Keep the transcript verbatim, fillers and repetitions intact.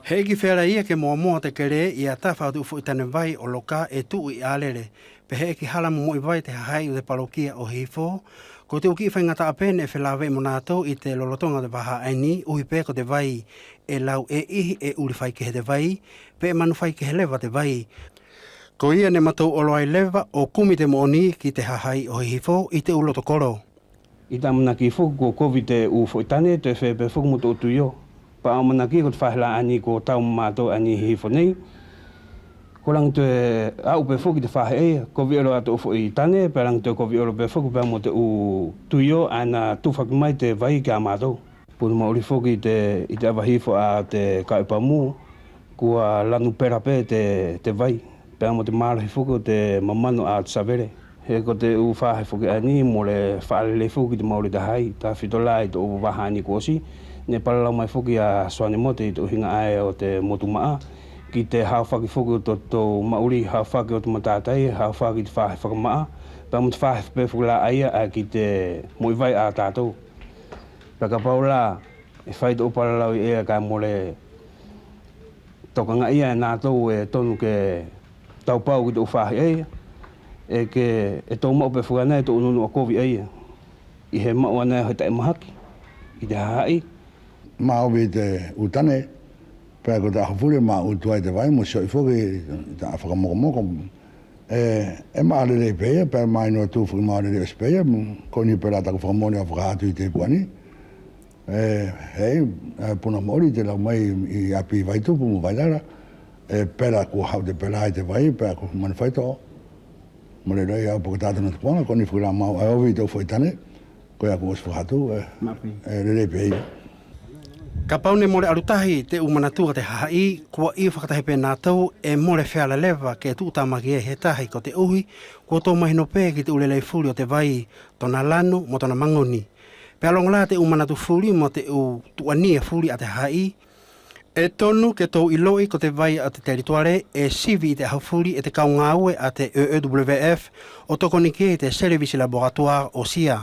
Heʻeki feala ia ke moamoa te kele ia tafa ʻo te ʻu foʻi tane vai ʻo loka ʻe tuʻu ʻi ʻAlele, pe heʻeki hala momoʻi vai te hahaʻi ʻo te palokia ʻo Hihifo. Ko te ʻu kiʻi faigataʻa pe neʻe felaveʻi mo natou ʻi te lolotoga ʻo te vaha ʻaeni, ʻuhi pe ko te vai ʻe lau ʻe ʻihi, ʻe ʻuli faikehe te vai, pe ʻe manu faikehe leva te vai. Koia neʻe matou olo ai leva ʻo kumi te moʻoni ki te hahaʻi ʻo Hihifo ʻi te ʻu loto kolo. ʻI te ʻamanaki foki kua kovi te ʻu foʻi tane, toe feia pe foki mo te ʻu tuio. Pea ʻamanaki ko te faʻahi la ʻaeni kua tau mo matou ʻaeni ʻi Hihifo nei, kua lagi toe aʻu pe foki te faʻahi ʻaia, kovi olo ʻa te ʻu foʻi tane, pea lagi toe kovi olo pe foki pea mo te ʻu tuio ʻae neʻe tufaki mai te vai kia matou. Puna maʻuli foki ʻi te, ʻi te ʻava Hihifo ʻa te kau ʻi Pamu, kua lanu pela pe te, te vai, pea mo te malohi foki ʻo te mamanu ʻa te savele. He ko te ʻu faʻahi foki ʻaeni, mole faʻa lelei foki ki te maʻuli ʻa te hahaʻi, tafito la ʻi te ʻu vaha ʻaeni kua ʻosi, neʻe palalau mai foki ia Soane Mote ʻi te ʻuhiga ʻae ʻo te motu maʻa, ki te haofaki foki ʻo totatou maʻuli, haofaki ʻo te matatai, haofaki te faʻahi fakamaʻa, pea mo te faʻahi pe foki la ʻaia ʻae ki te moʻi vai ʻa tatou. Pea kapau la ʻe fai te ʻu palalau ʻaia kaʻe mole tokagaʻi ia e natou ʻe tonu ke taupau ki te ʻu faʻahi ʻaia, ʻe ke, ʻe tou maʻu pe foki ʻanai te ʻu nunuʻa kovi ʻaia ʻi he maʻu ʻanai he taʻi mahaki ʻi te hahaʻi. Maʻovi te ʻu tane, pea ko te ʻaho fuli ʻe maʻu tuai te vai mo sioʻi foki ʻi te ʻaho fakamokomoko. ʻE, ʻe maʻa lelei pe ia, pea maʻa ʻi noa atu foki maʻa lelei ʻosi pe ia, ko ʻeni pe la taku fakamole ʻae ʻe fakaha atu ʻi te ipu ʻaeni. ʻE, hei, ʻe, puna maʻuli te lau mai ʻi ʻapi Vaitupu mo Vailala, ʻe, pela kua haʻu te pela ʻi te vai, pea kua manu faitoʻo. Mole loi au poke tata na tupuaga, ko ʻeni foki la maʻu ʻae ʻe ovi te ʻu foʻi tane, koia kua ʻosi fakaha atu, ʻe, ʻe, lelei pe ia. Kapau neʻe mole alu tahi te ʻu manatu ʻa te hahaʻi, kua ʻiu fakatahi pe natou ʻe mole feala leva ke tuʻutamaki ai he tahi koteʻuhi kua tou mahino pe ki te ʻu lelei fuli ʻo te vai, tona lanu mo tona magoni. Pea logo la te ʻu manatu fuli mo te ʻu tuʻania fuli ʻa te hahaʻi, ʻe tonu ke tou iloʻi ko te vai ʻa te telituale ʻe sivi ʻi te ʻaho fuli e te kau gaue ʻa te E E W F ʻo tokoni ki ai te selevisi laboratoire ʻo Sia.